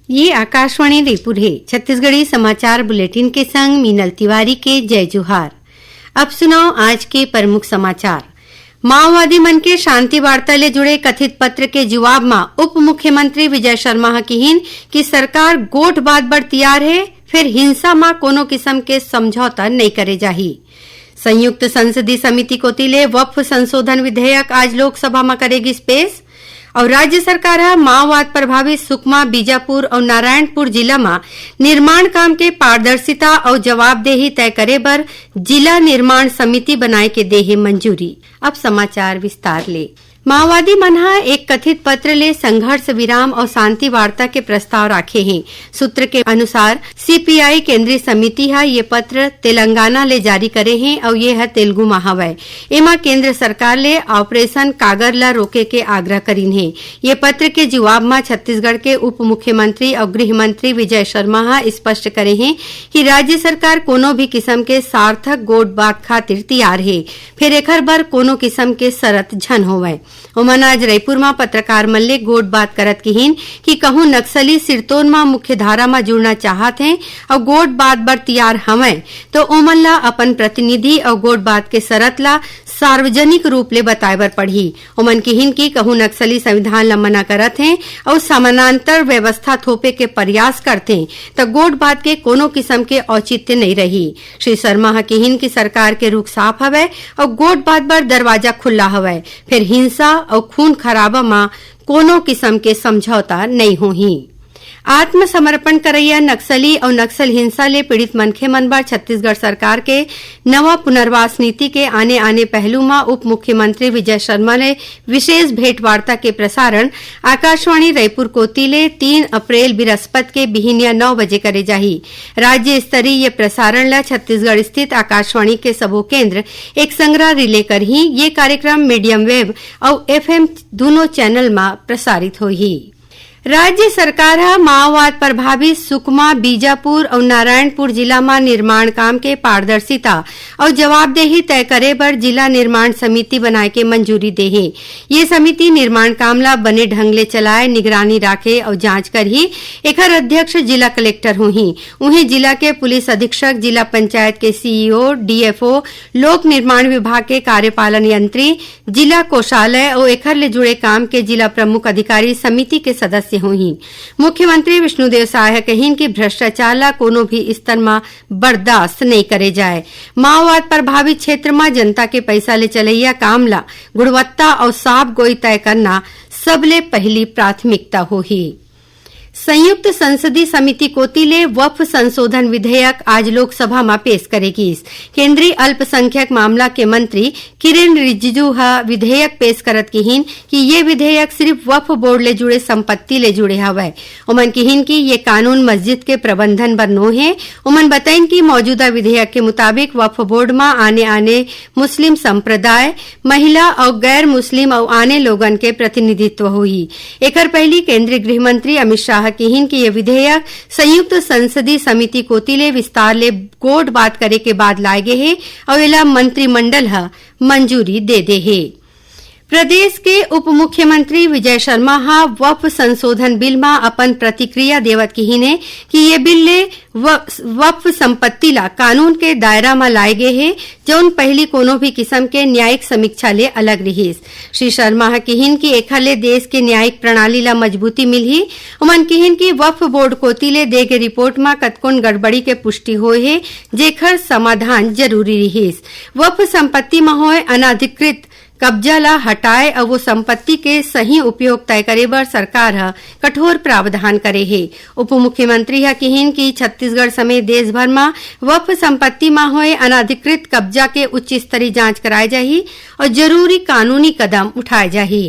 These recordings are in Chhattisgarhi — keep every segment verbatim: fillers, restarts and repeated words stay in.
ये आकाशवाणी रायपुर हे। छत्तीसगढ़ी समाचार बुलेटिन के संग मीनल तिवारी के जय जोहार। अब सुनव आज के प्रमुख समाचार। माओवादी मन के शांति वार्ता ले जुड़े कथित पत्र के जुवाब म उप मुख्यमंत्री विजय शर्मा ह किहिन कि सरकार गोठ बात बर तियार हे, फेर हिंसा म कोनो किसम के समझौता नइ करे जाही। संयुक्त संसदीय समिति कोति ले वक्फ संशोधन विधेयक आज लोकसभा म करे गिस पेश। अउ राज्य सरकार ह माओवाद प्रभावित सुकमा, बीजापुर अउ नारायणपुर जिला म निर्माण काम के पारदर्शिता अउ जवाबदेही तय करे बर जिला निर्माण समिति बनाए के दे हे मंजूरी। अब समाचार विस्तार ले। माओवादी मन ह एक कथित पत्र ले संघर्ष विराम अउ शांति वार्ता के प्रस्ताव राखे हे। सूत्र के अनुसार, सीपीआई केंद्रीय समिति ह ये पत्र तेलंगाना ले जारी करे हे अउ ये ह तेलुगु म हवय। एमा केंद्र सरकार ले ऑपरेशन कागर ल रोके के आग्रह करीन हे। ये पत्र के जुवाब म छत्तीसगढ़ के उप मुख्यमंत्री अउ गृह मंत्री विजय शर्मा ह स्पष्ट करे हे कि राज्य सरकार कोनो भी किसम के सार्थक गोठ बात खातिर तियार हे, फेर एखर बर कोनो किसम के शरत झन होवय। ओमन आज रईपुर म पत्रकार मन ले गोठ बात करत किहिन कि कहूं नक्सली सिरतोन म मुख्य धारा म जुड़ना चाहत हें अउ गोठ बात बर तियार हवंय, तो ओमन ला अपन प्रतिनिधि अउ गोठ बात के शरत ला सार्वजनिक रूप ले बताए बर पड़ही। ओमन किहिन कि कहूं नक्सली संविधान ला मना करत हें अउ समानांतर व्यवस्था थोपे के प्रयास करथे, त गोठ बात के कोनो किसम के औचित्य नइ रही। श्री शर्मा ह किहिन कि सरकार के रुख साफ हवय अउ गोठ बात बर दरवाजा खुल्ला हवय, फेर हिंसा अउ खून खराबा म कोनो किसम के समझौता नइ होही। आत्मसमर्पण करइया नक्सली अउ नक्सल हिंसा ले पीड़ित मनखे मन बर छत्तीसगढ़ सरकार के नवा पुनर्वास नीति के आने-आने पहलू म उप मुख्यमंत्री विजय शर्मा ले विशेष भेंटवार्ता के प्रसारण आकाशवाणी रायपुर कोति ले तीन अप्रैल बिरस्पत के बिहिनिया नौ बजे करे जाही। राज्य स्तरीय ये प्रसारण ल छत्तीसगढ़ स्थित आकाशवाणी के सबो केंद्र एक संगरा रिले करही। ये कार्यक्रम मीडियम वेव अउ एफएम दुनों चैनल म प्रसारित होही। राज्य सरकार ह माओवाद प्रभावित सुकमा, बीजापुर अउ नारायणपुर जिला म निर्माण काम के पारदर्शिता अउ जवाबदेही तय करे बर जिला निर्माण समिति बनाए के मंजूरी दे हे। ये समिति निर्माण काम ल बने ढंग ले चलाए, निगरानी राखे अउ जांच करही। एखर अध्यक्ष जिला कलेक्टर होही। उहें, जिला के पुलिस अधीक्षक, जिला पंचायत के सीईओ, डीएफओ, लोक निर्माण विभाग के कार्यपालन यंत्री, जिला कोषालय अउ एखर ले जुड़े काम के जिला प्रमुख अधिकारी समिति के सदस्य होही। मुख्यमंत्री विष्णुदेव साय ह कहिन कि भ्रष्टाचार ला कोनो भी स्तर म बर्दाश्त नइ करे जाए। माओवाद प्रभावित क्षेत्र म जनता के पैसा ले चलइया काम ला गुणवत्ता अउ साफ गोई तय करना सबले पहिली प्राथमिकता होही। संयुक्त संसदीय समिति कोति ले वक्फ संशोधन विधेयक आज लोकसभा म पेश करे गिस। केंद्रीय अल्पसंख्यक मामला के मंत्री किरेन रिजिजू ह विधेयक पेश करत किहिन कि ये विधेयक सिर्फ वक्फ बोर्ड ले जुड़े संपत्ति ले जुड़े हवय। ओमन किहिन कि ये कानून मस्जिद के प्रबंधन बर नो हे। ओमन बताइन कि मौजूदा विधेयक के मुताबिक वक्फ बोर्ड म आने-आने मुस्लिम संप्रदाय, महिला अउ गैर मुस्लिम अउ आने लोगन के प्रतिनिधित्व होही। एकर पहिली केंद्रीय गृह मंत्री अमित शाह किहिन कि ये विधेयक संयुक्त संसदीय समिति कोति ले विस्तार ले गोठ बात करे के बाद लाए गे हे अउ एला मंत्रिमंडल ह मंजूरी दे दे हे। प्रदेश के उप मुख्यमंत्री विजय शर्मा ह वक्फ संशोधन बिल म अपन प्रतिक्रिया देवत किहिन हे कि ये बिल ले व-, वक्फ संपत्ति ला कानून के दायरा म लाए गे हे, जउन पहिली कोनो भी किसम के न्यायिक समीक्षा ले अलग रिहिस। श्री शर्मा ह किहिन कि एखर ले देश के न्यायिक प्रणाली ला मजबूती मिलही। ओमन किहिन कि वक्फ बोर्ड कोति ले दे गे रिपोर्ट म कतकोन गड़बड़ी के पुष्टि होए हे, जेखर समाधान जरूरी रिहिस। वक्फ संपत्ति म होए अनाधिकृत कब्जा ला हटाए अउ वो संपत्ति के सही उपयोग तय करे बर सरकार ह कठोर प्रावधान करे हे। उप मुख्यमंत्री ह किहिन कि छत्तीसगढ़ समेत देश भर म वक्फ संपत्ति म होए अनाधिकृत कब्जा के उच्च स्तरीय जांच कराए जाही अउ जरूरी कानूनी कदम उठाए जाही।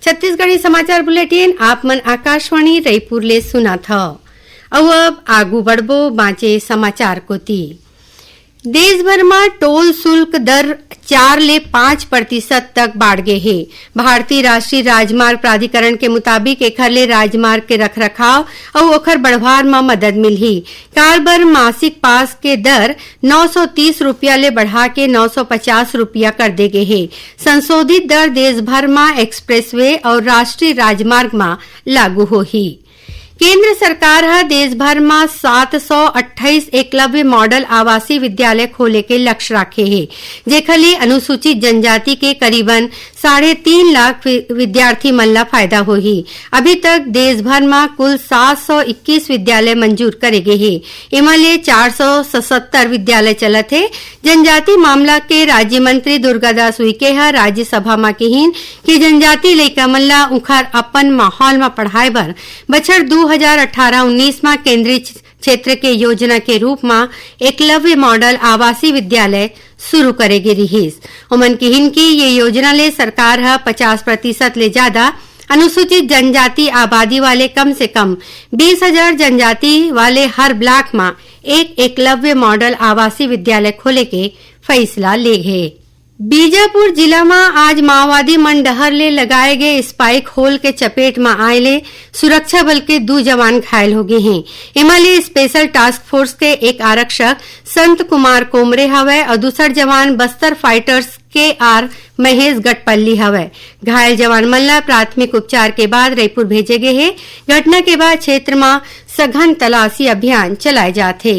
छत्तीसगढ़ी समाचार बुलेटिन आप मन आकाशवाणी रायपुर ले सुनत हव। अउ अब आगू बढ़बो बांचे समाचार कोति। देश भर म टोल शुल्क दर चार ले पाँच प्रतिशत तक बाढ़ गे हे। भारतीय राष्ट्रीय राजमार्ग प्राधिकरण के मुताबिक एखर ले राजमार्ग के रखरखाव अउ ओखर बढ़वार म मदद मिलही। कार बर मासिक पास के दर नौ सौ तीस रुपया ले बढ़ा के नौ सौ पचास रुपया कर दे गे हे। संशोधित दर देश भर म एक्सप्रेसवे अउ राष्ट्रीय राजमार्ग म लागू होही। केंद्र सरकार ह देश भर म सात सौ अट्ठाईस एकलव्य मॉडल आवासीय विद्यालय खोले के लक्ष्य राखे हे, जेखर ले अनुसूचित जनजाति के करीबन साढ़े तीन लाख वि-, विद्यार्थी मन ला फायदा होही। अभी तक देश भर म कुल सात सौ इक्कीस विद्यालय मंजूर करे गे हे। एमा ले चार सौ सतहत्तर विद्यालय चलत हे। जनजाति मामला के राज्य मंत्री दुर्गादास उइके ह राज्यसभा म किहिन कि जनजाति लइका मन ला उंखर अपन माहौल म पढ़ाए बर बछर दू हजार अठारह उन्नीस म केंद्रीय क्षेत्र के योजना के रूप म एकलव्य मॉडल आवासीय विद्यालय शुरू करे गे रिहिस। ओमन किहिन कि ये योजना ले सरकार ह पचास प्रतिशत ले ज्यादा अनुसूचित जनजाति आबादी वाले कम से कम बीस हजार जनजाति वाले हर ब्लॉक म एक एकलव्य मॉडल आवासीय विद्यालय खोले के फैसला ले हे। बीजापुर जिला म आज माओवादी मन डहर ले लगाए गए स्पाइक होल के चपेट म आए ले सुरक्षा बल के दू जवान घायल हो गए हैं। एमा ले स्पेशल टास्क फोर्स के एक आरक्षक संत कुमार कोमरे हवय और दूसर जवान बस्तर फाइटर्स के आर महेश गटपल्ली हवय। घायल जवान मन ला प्राथमिक उपचार के बाद रईपुर भेजे गए हे। घटना के बाद क्षेत्र म सघन तलाशी अभियान चलाए जात हे।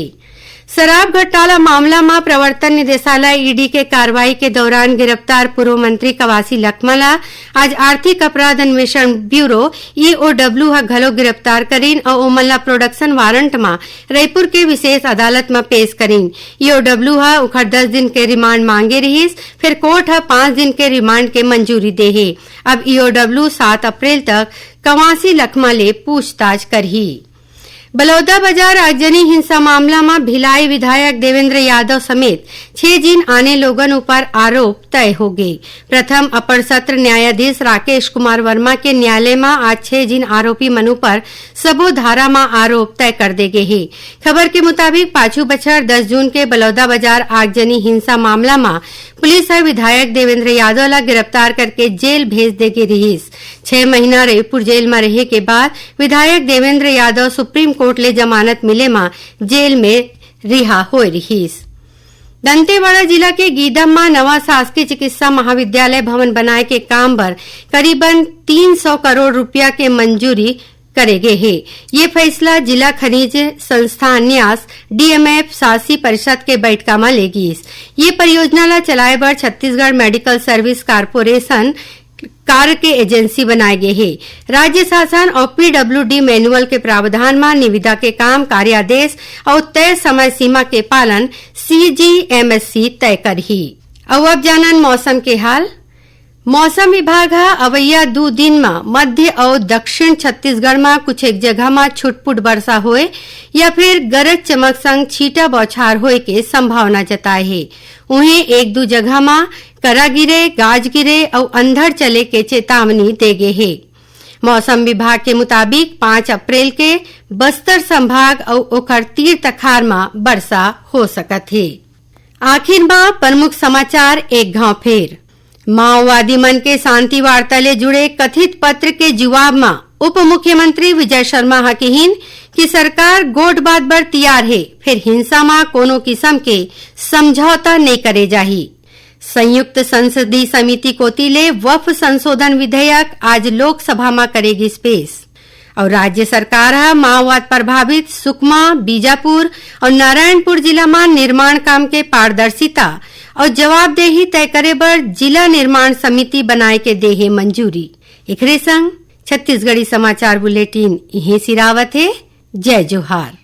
शराब घोटाला मामला म प्रवर्तन निदेशालय, ईडी, के कार्रवाई के दौरान गिरफ्तार पूर्व मंत्री कवासी लखमा ला आज आर्थिक अपराध अन्वेषण ब्यूरो, ईओडब्ल्यू, ह घलो गिरफ्तार करीन और ओमन ला प्रोडक्शन वारंट म रईपुर के विशेष अदालत म पेश करीन। ईओडब्ल्यू ह उखर दस दिन के रिमांड मांगे रिहिस, फिर कोर्ट ह पांच दिन के रिमांड के मंजूरी दे हे। अब ईओडब्ल्यू सात अप्रैल तक कवासी लखमा ले पूछताछ करही। बलौदाबाजार आगजनी हिंसा मामला म भिलाई विधायक देवेंद्र यादव समेत छह जिन आने लोगन ऊपर आरोप तय हो गे। प्रथम अपर सत्र न्यायाधीश राकेश कुमार वर्मा के न्यायालय म आज छह जिन आरोपी मन ऊपर सबो धारा म आरोप तय कर दे गे हे। खबर के मुताबिक, पाछू बछर दस जून के बलौदाबाजार आगजनी हिंसा मामला म पुलिस ह विधायक देवेंद्र यादव ला गिरफ्तार करके जेल भेज दे गे रिहिस। छह महीना रईपुर जेल म रहे के बाद विधायक देवेंद्र यादव सुप्रीम कोर्ट ले जमानत मिले म जेल में रिहा होए रिहिस। दंतेवाड़ा जिला के गीदम म नवा शासकीय चिकित्सा महाविद्यालय भवन बनाए के काम बर करीबन तीन सौ करोड़ रुपया के मंजूरी करे गे हे। ये फैसला जिला खनिज संस्थान न्यास, डीएमएफ, शासी परिषद के बैठका म ले गीस। ये परियोजना ला चलाए बर छत्तीसगढ़ मेडिकल सर्विस कारपोरेशन कार्य के एजेंसी बनाए गे हे। राज्य शासन और पीडब्ल्यूडी मैनुअल के प्रावधान म निविदा के काम, कार्यादेश और तय समय सीमा के पालन सीजीएमएससी तय करही। अउ अब जानन मौसम के हाल। मौसम विभाग ह अवइया दू दिन म मध्य अउ दक्षिण छत्तीसगढ़ म कुछ एक जगह म छुटपुट वर्षा होए या फिर गरज चमक संग छींटा बौछार होए के संभावना जताए हे। उहें, एक दू जगह म करा गिरे, गाज गिरे अउ अंधड़ चले के चेतावनी दे गे हे। मौसम विभाग के मुताबिक, पाँच अप्रैल के बस्तर संभाग अउ ओखर तीर तखार म वर्षा हो सकत हे। आखिर म प्रमुख समाचार एक घाव फेर। माओवादी मन के शांति वार्ता ले जुड़े कथित पत्र के जुवाब म उप मुख्यमंत्री विजय शर्मा ह किहिन कि सरकार गोठ बात बर तियार हे, फेर हिंसा म कोनो किसम के समझौता नइ करे जाही। संयुक्त संसदीय समिति कोति ले वक्फ संशोधन विधेयक आज लोकसभा म करे गिस पेश। अउ राज्य सरकार ह माओवाद प्रभावित सुकमा, बीजापुर अउ नारायणपुर जिला म निर्माण काम के पारदर्शिता अउ जवाबदेही तय करे बर जिला निर्माण समिति बनाए के दे हे मंजूरी। एखरे संग छत्तीसगढ़ी समाचार बुलेटिन इहें सिरावत हे। जय जोहार।